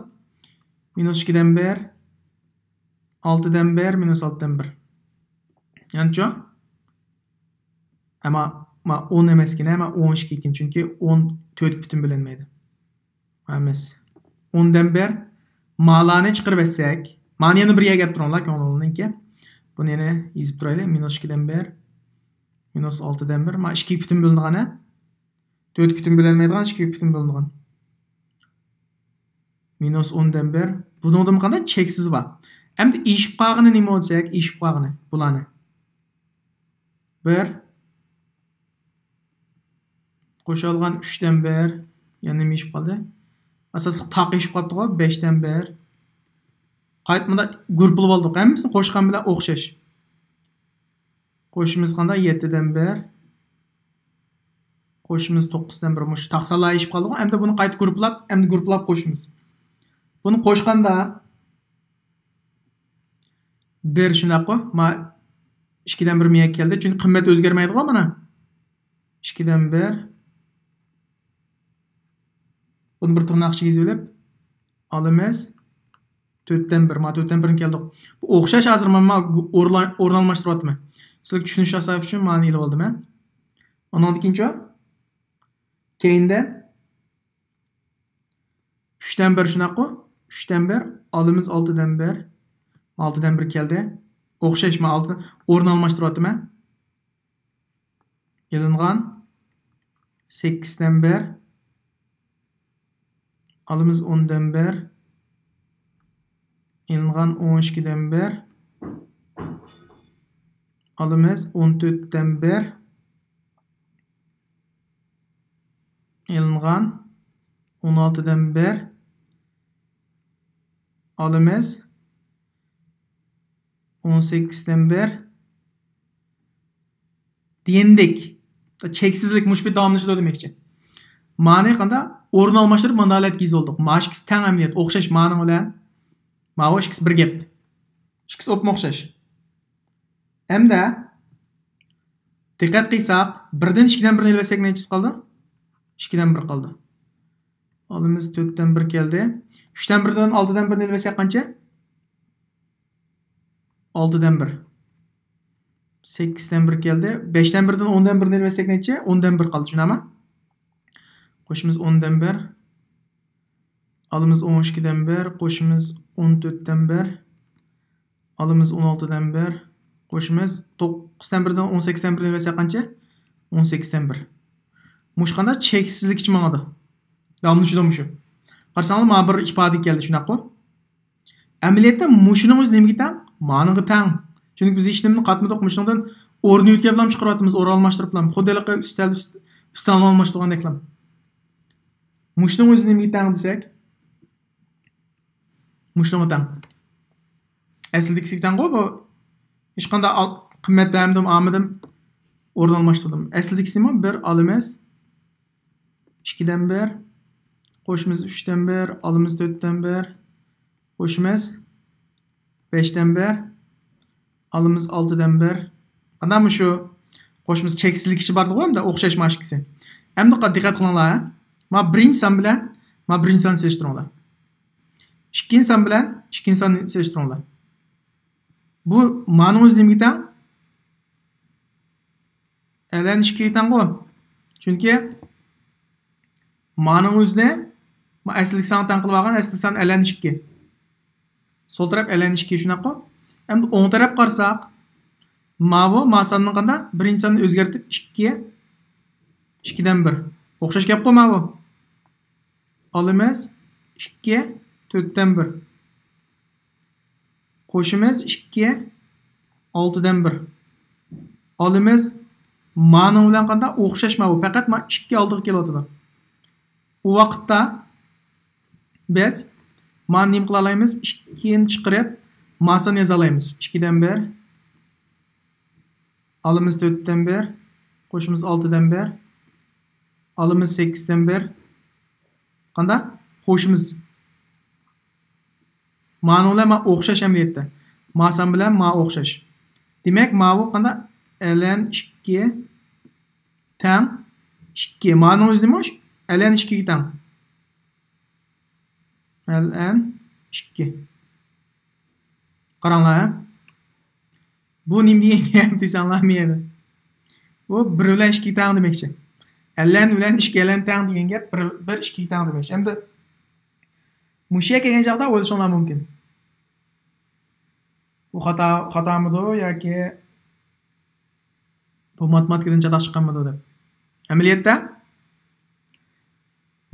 مىنۇس ئىككىدىن بىر، ئالتىدىن بىر، مىنۇس ئالتىدىن بىر. يەنىچۇ؟ ئەمما، ما ئون ئەمەسكىن، ئەمما ئون ئىككى ئىكەن، چۈنكى ئون تۆت پۈتۈن بۆلەلمەيدۇ. ئەمەس. ئوندىن بىر. مالارنى چىقىرىۋەتسەك، مانى يەنە بىر يەرگە ئەپ تۇرۇڭلار، كۆڭلۈڭلارنىڭكى. بۇنى يەنە يېزىپ تۇرايلى. مىنۇس ئىككىدىن بىر، مىنۇس ئالتىدىن بىر. ما ئىككىگە پۈتۈن بۆلۈنىدىغان، ھە؟ تۆتكە پۈتۈن بۆلەلمەيدىغان، ئىككىگە پۈتۈن بۆلۈنىدىغان. مىنۇس ئوندىن بىر. بۇنىڭدىمۇ قانداق؟ چەكسىز بار. ئەمدى ئېشىپ قالغىنى نېمە دېسەك، ئېشىپ قالغىنى بۇلارنى. بىر. قوشۇلغان ئۈچتىن بىر. يەنە نېمە ئېشىپ قالدى؟ ئاساسلىق تاق ئېشىپ قاپتىغۇ، بەشتىن بىر. قايتا مۇنداق گۇرۇپپىلىۋالدۇق. ھەممىسىنى قوشقان بىلەن ئوخشاش. قوشىمىز قانداق؟ يەتتىدىن بىر. قوشىمىز توققۇزدىن بىر. مۇشۇ تاق سانلار ئېشىپ قالدىغۇ. ئەمدى بۇنى قايتا گۇرۇپپىلاپ، ئەمدى گۇرۇپپىلاپ قوشىمىز. بۇنى قوشقاندا، بىر شۇنداققۇ؟ ما ئىككىدىن بىر مېيەك كەلدى. چۈنكى قىممەت ئۆزگەرمەيدىغۇ مانا. ئىككىدىن بىر. بۇنى بىر تىرناق ئىچىگە يېزىۋېلىپ، ئالىمىز تۆتتىن بىر. ما تۆتتىن بىرنى كەلدۇق. بۇ ئوخشاش ھازىر مانا، ما ئورۇن-، ئورۇن ئالماشتۇرۇۋاتىمەن. سىلەرگە چۈشىنىش ئاساسى ئۈچۈن مانى ئېلىۋالدىم، ھە. ئۇنىڭدىن كېيىنچۇ؟ كەينىدە ئۈچتىن بىر شۇنداققۇ؟ ئۈچتىن بىر، ئالىمىز ئالتىدىن بىر. ئالتىدىن بىر كەلدى. ئوخشاش، ما ئالتىدىن ئورۇن ئالماشتۇرۇۋاتىمەن. ئېلىنغان سەككىزدىن بىر. ئالىمىز ئوندىن بىر. ئېلىنغان ئون ئىككىدىن بىر. ئالىمىز ئون تۆتتىن بىر. ئېلىنغان ئون ئالتىدىن بىر. ئالىمىز ئون سەككىزدىن بىر. دېگەندەك، چەكسىزلىك مۇشۇ بىر داۋاملىشىدۇ دېمەكچى. مانى قانداق؟ ئورۇن ئالماشتۇرۇپ مانا ھالەتكە يېزىۋالدۇق. ما ئىككىسى تەڭ ئەمەلىيەت، ئوخشاش مانىڭ بىلەن. ماۋۇ ئىككىسى بىر گەپ. ئىككىسى ئوپمۇ ئوخشاش. ئەمدى دىققەت قىلساق، بىردىن ئىككىدىن بىرنى ئېلىۋەتسەك نەچچىسى قالدى؟ ئىككىدىن بىر قالدى. ئالىمىز تۆتتىن بىر كەلدى. ئۈچتىن بىردىن ئالتىدىن بىرنى ئېلىۋەتسەك قانچە؟ ئالتىدىن بىر. سەككىزدىن بىر كەلدى. بەشتىن بىردىن ئوندىن بىرنى ئېلىۋەتسەك نەچچە؟ ئوندىن بىر قالدى، شۇنداقمۇ؟ قوشىمىز ئوندىن بىر. ئالىمىز ئون ئىككىدىن بىر، قوشىمىز ئون تۆتتىن بىر. ئالىمىز ئون ئالتىدىن بىر، قوشىمىز توققۇزدىن بىردىن ئون سەككىزدىن بىرنى ئېلىۋەتسەك قانچە؟ ئون سەككىزدىن بىر. مۇشۇ قانداق؟ چەكسىزلىكچە ماڭىدۇ. داۋاملىشىدۇ مۇشۇ. قارىساڭلار، مانا بىر ئىپادە كەلدى، شۇنداققۇ؟ ئەمەلىيەتتە مۇشۇنىڭ ئۆزى نېمىگە تەڭ؟ مانىڭغا تەڭ. چۈنكى بىز ھېچنېمىنى قاتمىدۇق، مۇشۇنىڭدىن ئورۇن يۆتكەپلام چىقىرىۋاتىمىز، ئورۇن ئالماشتۇرۇپلام. خۇددى ھېلىقى ئۈستەل، ئۈست-، ئۈستەل ئالماشتۇرغاندەكلا. مۇشۇنىڭ ئۆزى نېمىگە تەڭ دېسەك، مۇشۇنىڭغا تەڭ. ئەسلىدىكىسىگە تەڭغۇ بۇ. ھېچقانداق ئال-، قىممەت بەرمىدىم، ئالمىدىم، ئورۇن ئالماشتۇردۇم. ئەسلىدىكىسىنىمۇ بىر ئالىمىز، ئىككىدىن بىر، قوشىمىز ئۈچتىن بىر، ئالىمىز تۆتتىن بىر، قوشىمىز بەشتىن بىر، ئالىمىز ئالتىدىن بىر. قانداقمۇ شۇ قوشىمىز چەكسىزلىكىچە باردىغۇ، ئەمدى ئوخشاش ما ئىككىسى. ئەمدى دىققەت قىلىڭلار، ھە؟ ما بىرىنچى سان بىلەن ما بىرىنچى ساننى سېلىشتۇرۇڭلار. ئىككىنچى سان بىلەن ئىككىنچى ساننى سېلىشتۇرۇڭلار. بۇ مانىڭ ئۆزى نېمىگە تەڭ؟ ئەلەن ئىككىگە تەڭغۇ. چۈنكى مانىڭ ئۆزىنى ما ئەسلىدىكى سانغا تەڭ قىلىپ ئالغان، ئەسلىدىكى سان ئەلەن ئىككى. سول تەرەپ ئەلەن ئىككى، شۇنداققۇ؟ ئەمدى ئوڭ تەرەپ قارىساق، ماۋۇ ما ساننى قانداق؟ بىرىنچى ساننى ئۆزگەرتىپ ئىككى، ئىككىدىن بىر. ئوخشاش گەپقۇ ماۋۇ. ئالىمىز ئىككى، تۆتتىن بىر. قوشىمىز ئىككى، ئالتىدىن بىر. ئالىمىز مانىڭ بىلەن قانداق؟ ئوخشاش ماۋۇ. پەقەت ما ئىككى ئالدىغا كېلىۋاتىدۇ. ئۇ ۋاقىتتا بىز مانى نېمە قىلالايمىز؟ ئىككىنى چىقىرىپ، ما سان يازالايمىز. ئىككىدىن بىر. ئالىمىز تۆتتىن بىر. قوشىمىز ئالتىدىن بىر. ئالىمىز سەككىزدىن بىر. قانداق؟ قوشىمىز. مانىڭ بىلەن ما ئوخشاش ئەمەلىيەتتە. ما سان بىلەن ما ئوخشاش. دېمەك، ماۋۇ قانداق؟ ئەلەن ئىككى تەڭ ئىككى. مانىڭ ئۆزى نېمە؟ ئەلەن ئىككىگە تەڭ. ئەلەن ئىككى. قاراڭلار، ھە؟ بۇ نېمە دېگەن گەپ دېسەڭلار مېنى. بۇ بىر بىلەن ئىككىگە تەڭ دېمەكچى. ئەلەن بىلەن ئىككى ئەلەن تەڭ دېگەن گەپ بىر، بىر ئىككىگە تەڭ دېمەكچى. ئەمدى مۇشۇ يەرگە كەلگەن چاغدا ئويلىشىڭلار مۇمكىن. بۇ خاتا، خاتامىدۇ ياكى بۇ ماتېماتىكىدىن چاتاق چىققانمىدۇ دەپ. ئەمەلىيەتتە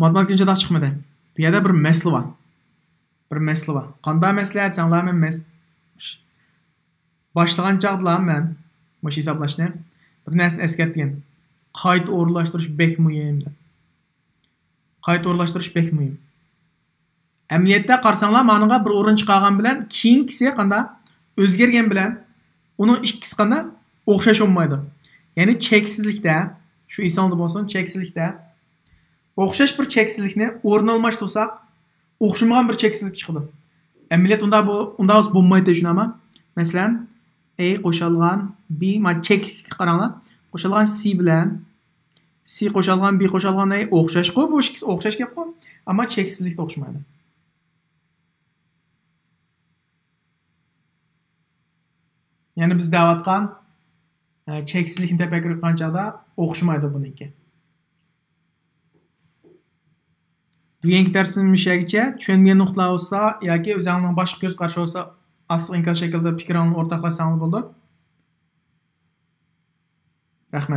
ماتېماتىكىدىن چاتاق چىقمىدى. بۇ يەردە بىر مەسىلە بار. بىر مەسىلە بار. قانداق مەسىلە دېسەڭلار، مەن مەس-، باشلىغان چاغدىلا مەن مۇشۇ ھېسابلاشنى بىر نەرسىنى ئەسكەرتكەن. قايتا ئورۇنلاشتۇرۇش بەك مۇھىم دەپ. قايتا ئورۇنلاشتۇرۇش بەك مۇھىم. ئەمەلىيەتتە قارىساڭلار، مانىڭغا بىر ئورۇن چىقارغان بىلەن كېيىنكىسى قانداق؟ ئۆزگەرگەن بىلەن ئۇنىڭ ئىككىسى قانداق؟ ئوخشاش بولمايدۇ. يەنى چەكسىزلىكتە، شۇ ئېسىڭلاردا بولسۇن، چەكسىزلىكتە ئوخشاش بىر چەكسىزلىكنى ئورۇن ئالماشتۇرساق، ئوخشىمىغان بىر چەكسىزلىك چىقىدۇ. ئەمەلىيەت ئۇنداق بو-، ئۇنداق بولسا بولمايدۇ، شۇنداقمۇ؟ مەسىلەن، ئەي قوشالغان بى، ما چەكلىككە قاراڭلار. قوشالغان سى بىلەن سى قوشالغان بى قوشالغان ئەي ئوخشاشقۇ، بۇ ئىككىسى ئوخشاش گەپقۇ. ئەمما چەكسىزلىكتە ئوخشىمايدۇ. يەنى بىز دەۋاتقان، ئە، چەكسىزلىكنى تەپەككۇر قىلغان چاغدا ئوخشىمايدۇ بۇنىڭكى. بۈگۈنكى دەرسىمىز مۇشۇ يەرگىچە. چۈشەنمىگەن نۇقتىلار بولسا ياكى ئۆزۈڭلارنىڭ باشقا كۆز قارىشى بولسا، ئاستىغا ئىنكاس شەكلىدە پىكرىڭلارنى ئورتاقلاشساڭلار بولىدۇ. رەھمەت.